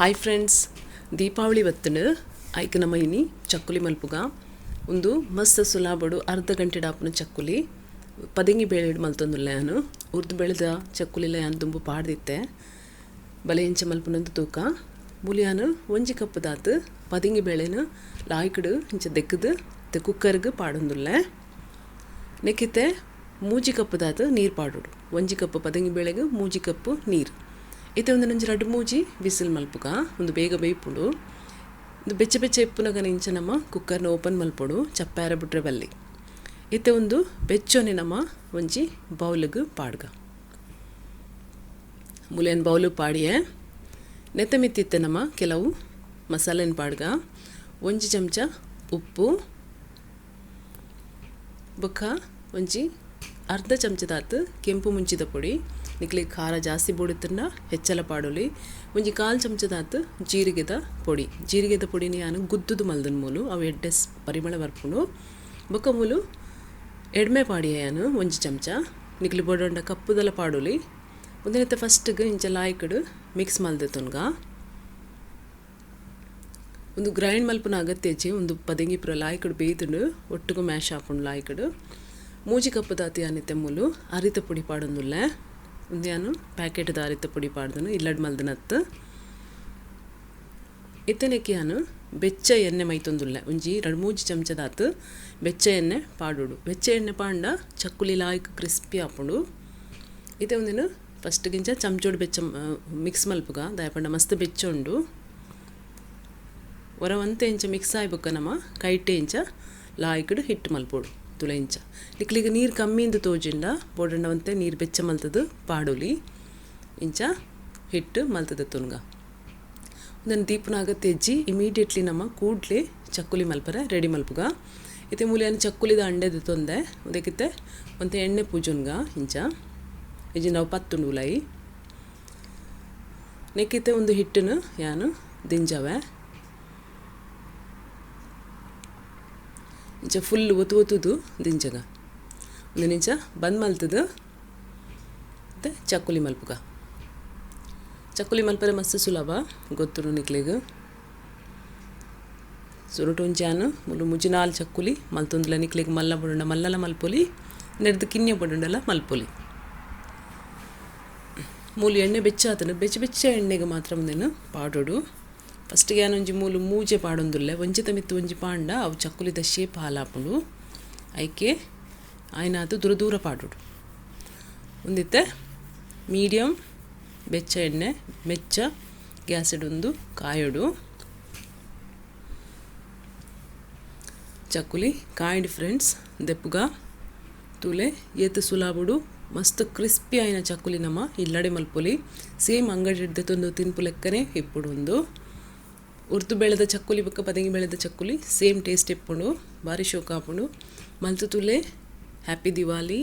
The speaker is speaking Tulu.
ಹಾಯ್ ಫ್ರೆಂಡ್ಸ್, ದೀಪಾವಳಿ ಬತ್ತುಂಡು ಐಕ್ ನಮ ಇನಿ ಚಕ್ಕುಲಿ ಮಲ್ಪುಗ. ಉಂದು ಮಸ್ತ್ ಸುಲಾಬಡು ಅರ್ಧ ಗಂಟೆ ಡಾಪುನ ಚಕ್ಕುಲಿ. ಪದಿಂಗಿ ಬೇಳೆಡ್ ಮಲ್ತೊಂದುಲ್ಲೆ ಯಾನು. ಉರ್ದು ಬೆಳೆದ ಚಕ್ಕುಲಿಲ ಯಾನ್ ದುಂಬು ಪಾಡ್ದಿತ್ತೆ. ಬಲೆ ಇಂಚ ಮಲ್ಪುನಂದು ತೂಕ. ಮೂಲು ಯಾನು ಒಂಜಿ ಕಪ್ ದಾತ್ ಪದಿಂಗಿ ಬೇಳೆನ್ ಲಾಯ್ಕಡ್ ಇಂಚ ದೆಕ್ಕುದು ಕುಕ್ಕರ್ಗ್ ಪಾಡೊಂದುಲ್ಲೆ. ನೆಕ್ಕಿತ್ತೆ 3 ಕಪ್ ದಾತ್ ನೀರು ಪಾಡೋಡು. 1 ಕಪ್ ಪದಂಗಿ ಬೇಳೆಗ್ 3 ಕಪ್ ನೀರು. ಇತ್ತೆ ಒಂದು ನಂಜಿ ರಡ್ಡು ಮೂಜಿ ವಿಸಿಲ್ ಮಲ್ಪುಗ. ಒಂದು ಬೇಗ ಬೇಯ್ಪುಂಡು. ಒಂದು ಬೆಚ್ಚ ಬೆಚ್ಚ ಇಪ್ಪುನಗನ ಇಂಚ ನಮ್ಮ ಕುಕ್ಕರ್ನ ಓಪನ್ ಮಲ್ಪೊಡು, ಚಪ್ಪಾರ ಬಿಟ್ರೆ ಬಲ್ಲಿ. ಇತ್ತೆ ಒಂದು ಬೆಚ್ಚೊನೆ ನಮ್ಮ ಒಂಜಿ ಬೌಲ್ಗ್ ಪಾಡ್ಗ. ಮುಲೇನ್ ಬೌಲು ಪಾಡಿಯೆ ನೆತ್ತ ಮಿತ್ತಿತ್ತೆ ನಮ್ಮ ಕೆಲವು ಮಸಾಲೆನ್ ಪಾಡ್ಗ. 1 ಚಮಚ ಉಪ್ಪು, ಬೊಕ್ಕ ಒಂಜಿ ಅರ್ಧ ಚಮಚದಾತ್ ಕೆಂಪು ಮುಂಚಿದ ಪೊಡಿ. ನಿಕ್ಲೆ ಖಾರ ಜಾಸ್ತಿ ಬೋಡಿತ್ತಂಡ ಹೆಚ್ಚಲ ಪಾಡೊಲಿ. ಒಂಜಿ 1/4 ಚಮಚದಾತ್ ಜೀರಿಗೆದ ಪೊಡಿ. ಜೀರಿಗೆದ ಪೊಡಿನ ಯಾನು ಗುದ್ದುದು ಮಲ್ದನ್ ಮೂಲು ಅವು ಎಡ್ಡೆ ಪರಿಮಳ ಬರ್ಪುಂಡು. ಬೊಕ್ಕ ಮೂಲು ಎಡ್ಮೆ ಪಾಡಿಯ ಯಾನು 1 ಚಮಚ. ನಿಕ್ಲೆ ಬೋಡಂಡ ಕಪ್ಪುದಲ ಪಾಡೊಲಿ. ಒಂದನೆತ್ತ ಫಸ್ಟ್ಗೆ ಇಂಚ ಲಾಯ್ಕಡ್ ಮಿಕ್ಸ್ ಮಲ್ದೆತೊನ್ಗ. ಒಂದು ಗ್ರೈಂಡ್ ಮಲ್ಪುನ ಅಗತ್ಯ ಇಜ್ಜಿ. ಒಂದು ಪದಂಗಿ ಪೂರ ಲಾಯ್ಕಡ್ ಬೇಯ್ದುಂಡು ಒಟ್ಟುಗು ಮ್ಯಾಶ್ ಆಪುಂಡು ಲಾಯ್ಕಡ್. 3 ಕಪ್ ದಾತ್ ಯಾನಿತ್ತೆ ಮೂಲು ಅರಿತ ಪೊಡಿ ಪಾಡೊಂದುಲ್ಲೆ. ಒಂದು ಯಾನು ಪ್ಯಾಕೆಟ್ದ ಅರಿತ ಪೊಡಿ ಪಾಡ್ದನು ಇಲ್ಲಡ್ ಮಲ್ದನತ್ತು. ಇತ್ತನೆಕ್ಕೆ ಯಾನು ಬೆಚ್ಚ ಎಣ್ಣೆ ಮೈತೊಂದುಲ್ಲೆ. ಒಂಜಿ 2-3 ಚಮಚದಾತ್ ಬೆಚ್ಚ ಎಣ್ಣೆ ಪಾಡೋಡು. ಬೆಚ್ಚ ಎಣ್ಣೆ ಪಾಂಡ ಚಕ್ಕುಲಿ ಲಾಯ್ಕ್ ಕ್ರಿಸ್ಪಿ ಆಪುಂಡು. ಇತ್ತೆ ಒಂದಿನ ಫಸ್ಟ್ ಗಿಂಚ ಚಮಚೋಡು ಬೆಚ್ಚ ಮಿಕ್ಸ್ ಮಲ್ಪುಗ. ದಾಯಪಂಡ ಮಸ್ತ್ ಬೆಚ್ಚ ಉಂಡು. ಒರ ಒಂತೆ ಇಂಚ ಮಿಕ್ಸ್ ಆಯ್ಬೊಕ್ಕ ನಮ್ಮ ಕೈಟೆ ಇಂಚ ಲಾಯ್ಕಡ್ ಹಿಟ್ಟು ಮಲ್ಪೊಡು. ತುಲೆ ಇಂಚ ನಿಕ್ಲಿಗ ನೀರು ಕಮ್ಮಿಂದು ತೋಜಿಂಡ ಬೋಡಂಡ ಒಂತೆ ನೀರು ಬೆಚ್ಚ ಮಲ್ತದು ಪಾಡೊಲಿ. ಇಂಚ ಹಿಟ್ಟು ಮಲ್ತದ ತುನ್ಗ. ಒಂದನ್ನು ದೀಪನ ಅಗತ್ಯ ಇಜ್ಜಿ. ಇಮಿಡಿಯೇಟ್ಲಿ ನಮ್ಮ ಕೂಡ್ಲೆ ಚಕ್ಕುಲಿ ಮಲ್ಪರೆ ರೆಡಿ ಮಲ್ಪುಗ. ಇತ್ತೆ ಮೂಲೆಯನ್ನು ಚಕ್ಕುಲಿದ ಅಂಡೆದ ತೊಂದೆ ಒಂದಕ್ಕಿತ್ತೆ ಒಂತೆ ಎಣ್ಣೆ ಪೂಜೊನ್ಗ ಇಂಚ ಇಜ್ಜಿ ನಾವು ಪತ್ತುಂಡು ಉಲಾಯಿ. ನೆಕ್ಕಿತ್ತೆ ಒಂದು ಹಿಟ್ಟನ್ನು ಯಾನು ದಿಂಜವೆ. ಇಂಚ ಫುಲ್ ಒತ್ತು ಒತ್ತುದು ದಿಂಜಗ. ಒಂದು ನಿಂಚ ಬಂದ್ ಮಲ್ತದು ಮತ್ತೆ ಚಕ್ಕುಲಿ ಮಲ್ಪುಗ. ಚಕ್ಕುಲಿ ಮಲ್ಪರೆ ಮಸ್ತ್ ಸುಲಭ ಗೊತ್ತುಂಡು ನಿಕ್ಲೆಗ್. ಸುರುಟು ಒಂಜಿ ಮುಲು ಮುಜಿ 4 ಚಕ್ಕುಲಿ ಮಲ್ತೊಂದುಲ. ನಿಕ್ಲೆಗ್ ಮಲ್ಲ ಬೊಡುಂಡ ಮಲ್ಲಲ ಮಲ್ಪೊಲಿ, ನೆರ್ದು ಕಿನ್ಯ ಬೊಡುಂಡಲ ಮಲ್ಪೊಲಿ. ಮೂಲು ಎಣ್ಣೆ ಬೆಚ್ಚ ಆತನು. ಬೆಚ್ಚ ಬೆಚ್ಚ ಎಣ್ಣೆಗೆ ಮಾತ್ರ ಒಂದೇನು ಪಾಡೋಡು. ಫಸ್ಟ್ಗೆ ಯಾನೊಂಜಿ ಮೂಲು ಮೂಜೆ ಪಾಡೊಂದುಲ್ಲೆ. ಒಂಜಿತ ಮಿತ್ತು ಒಂಜಿ ಪಾಂಡ ಅವು ಚಕ್ಕುಲಿದ ಶೇಪ್ ಹಾಲಾಪುಂಡು. ಐಕೆ ಆಯ್ನಾತು ದೂರ ದೂರ ಪಾಡೋಡು. ಒಂದಿತ್ತೆ ಮೀಡಿಯಂ ಬೆಚ್ಚ ಎಣ್ಣೆ ಮೆಚ್ಚ ಗ್ಯಾಸಿಡೊಂದು ಕಾಯೋಡು. ಚಕ್ಕುಲಿ ಕಾಯ್ಡ್ ಫ್ರೆಂಡ್ಸ್ ದೆಪ್ಪುಗ ತೂಲೆ ಏತು ಸುಲಾಬುಡು ಮಸ್ತ್ ಕ್ರಿಸ್ಪಿ ಆಯ್ನ ಚಕ್ಕುಲಿ ನಮ್ಮ ಇಲ್ಲಡೆ ಮಲ್ಪೊಲಿ. ಸೇಮ್ ಅಂಗಡಿ ಹಿಡ್ದೆ ತಿನ್ಪು ಲೆಕ್ಕನೆ ಇಪ್ಪುಡು. ಒಂದು ಉರ್ದು ಬೆಳೆದ ಚಕ್ಕುಲಿ ಬೊಕ್ಕ ಪದಂಗಿ ಬೆಳೆದ ಚಕ್ಕುಲಿ ಸೇಮ್ ಟೇಸ್ಟ್ ಇಪ್ಪುಂಡು. ಬಾರಿ ಶೋಕ ಆಪುಂಡು. ಮಲ್ತು ತುಲೆ. ಹ್ಯಾಪಿ ದಿವಾಲಿ.